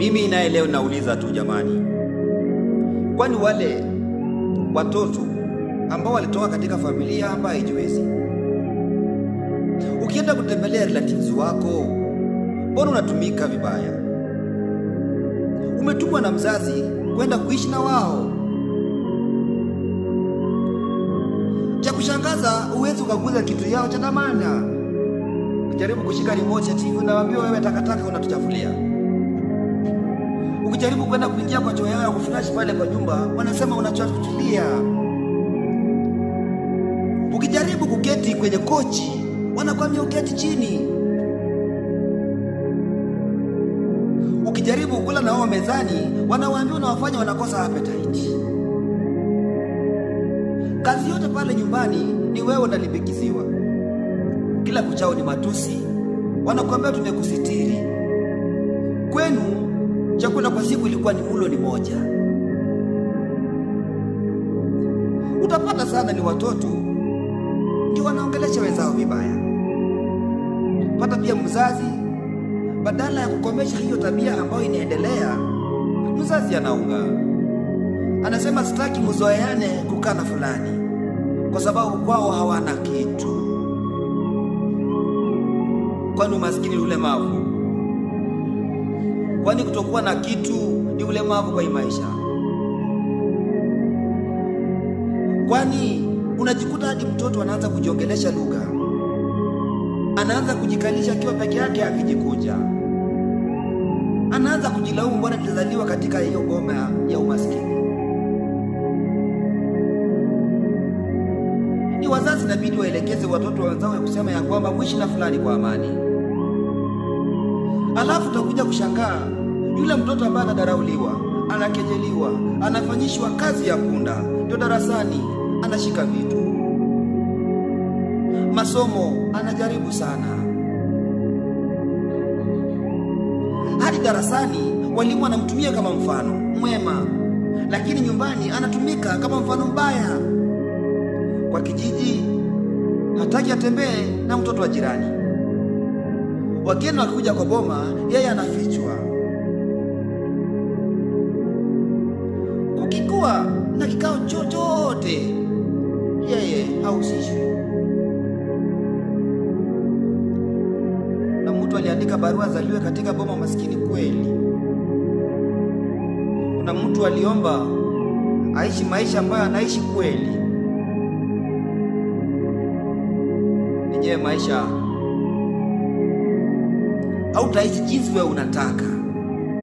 Mimi naye leo nauliza tu jamani, kwani wale watoto ambao walitoka katika familia ambayo haijiwezi, ukienda kutembelea relatives wako, mbona unatumika vibaya? Umetumwa na mzazi kwenda kuishi na wao. Cha kushangaza, huwezi ukaguza kitu yao cha dhamana. Ukijaribu kushika remote ya TV unaambiwa wewe takataka, unatuchafulia. Ukijaribu kwenda kuingia kwa choo yao ya kuflash pale kwa nyumba, wanasema unachafulia. Ukijaribu kuketi kwenye kochi, wanakwambia uketi chini. Ukijaribu kula na wao mezani, wanawaambia unawafanya wanakosa appetite. Kazi yote pale nyumbani ni wewe unalimbikiziwa. Kila kuchao ni matusi, wanakuambia tumekusitiri. Kwenu chakula kwa siku ilikuwa ni mlo ni moja. Utapata sana ni watoto ndio wanaongelesha wenzao vibaya. Pata pia mzazi, badala ya kukomesha hiyo tabia ambayo inaendelea, mzazi anaunga, anasema sitaki mzoeane kukaa na fulani kwa sababu kwao hawana kitu. Kwani umaskini ni ulemavu? Kwani kutokuwa na kitu ni ulemavu kwa hii maisha? Kwani unajikuta hadi mtoto anaanza kujiongelesha lugha, anaanza kujikalisha akiwa peke yake akijikunja, anaanza kujilaumu, mbona nilizaliwa katika hiyo boma ya umaskini? Ni wazazi inabidi waelekeze watoto wenzao kusema ya kwamba mwishi na fulani kwa amani. Alafu utakuja kushangaa yule mtoto ambaye anadharauliwa, anakejeliwa, anafanyishwa kazi ya punda, ndio darasani anashika vitu, masomo anajaribu sana, hadi darasani walimu wanamtumia kama mfano mwema, lakini nyumbani anatumika kama mfano mbaya. Kwa kijiji hataki atembee na mtoto wa jirani. Wageni wakikuja kwa boma, yeye anafichwa. Kukikuwa na kikao chochote, yeye hahusishwi. Na mtu aliandika barua azaliwe katika boma maskini kweli. Kuna mtu aliomba aishi maisha ambayo anaishi kweli. Yenyewe maisha hautaishi jinsi wewe unataka.